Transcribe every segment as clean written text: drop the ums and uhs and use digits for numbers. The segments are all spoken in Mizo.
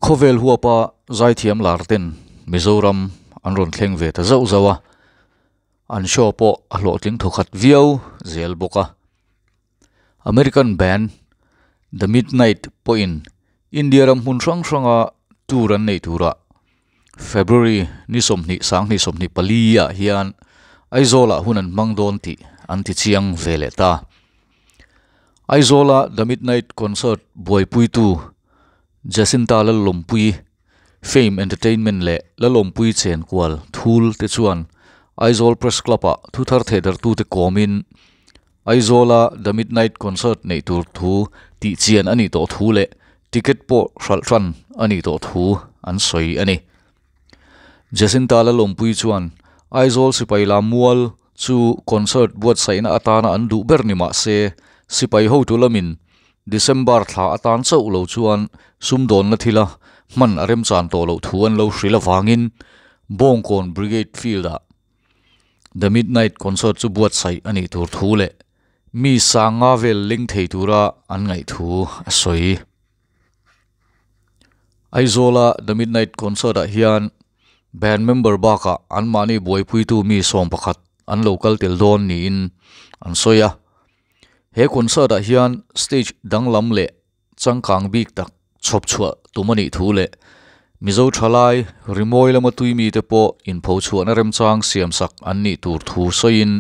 Khawvel huapa zaithiam lar ten Mizoram an rawn thleng ve ta zauh zauh a, an show pawh a hlawhtling thawkhat viau zel bawk a. American band The Midnight pawhin India ram hmun hrang hranga tour an neih turah February ni 20 2024 ah hian Aizawlah hun an hmang dawn tih an ti chiang ve leh ta. Aizawla The Midnight Concert buaipuitu Jacinta Lalawmpuii, Fame Entertainment leh Lalawmpui Chenkual Thul te chuan Aizawl Press Club-ah thuthar thehdarhtute kawmin Aizawla The Midnight Concert neih tur thu tihchian a nih tawh thu leh ticket pawh hralh hran a nih tawh thu an sawi a ni. Jacinta Lalawmpui chuan Aizawl sipai lam mual chu concert buatsaihna atana an duh ber ni mah se sipai hotu lamin December thla atan chauh lo chuan sumdawnna thila hman a remchan tawh loh thu an lo hril avangin Bawngkawn Brigade Field-ah The Midnight Concert chu buatsaih a nih tur thu leh mi sanga vel leng thei tura an ngaih thu a sawi. Aizawla The Midnight Concert-ah hian band member bakah anmahni buaipuitu mi 11 an lo kal tel dawn niin an sawi a. He concert-ah hian stage danglam leh changkang bik tak chhawp chhuah tum a nih thu leh Mizo thalai rimawi lama tui mite pawh inpho chhuahna remchang siam sak an nih tur thu sawiin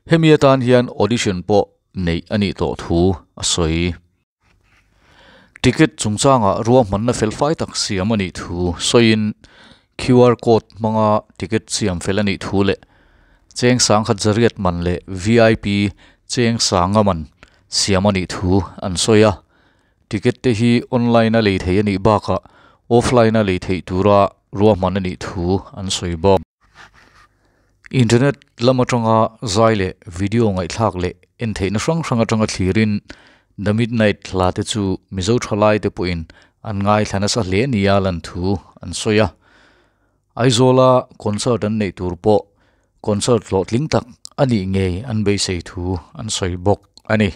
hemi atan hian audition pawh neih a nih tawh thu a sawi. Ticket chungchangah ruahmanna fel fai tak siam a nih thu sawiin QR code hmanga ticket siam fel a nih thu leh cheng 1800 man leh VIP cheng 500 man siam a nih thu an sawi a. Ticket te hi online a lei thei a nih bakah offline a lei theih tura ruahman a nih thu an sawi bawk. Internet lam atanga zai leh video ngaihthlak leh en theihna hrang hrang atanga thlirin The Midnight hla te chu Mizo thalai te pawhin an ngaithla nasa hle nia lan thu an sawi a. Aizawla concert an neih tur pawh concert hlawhtling tak a nih ngei an beisei thu an sawi bawk a ni.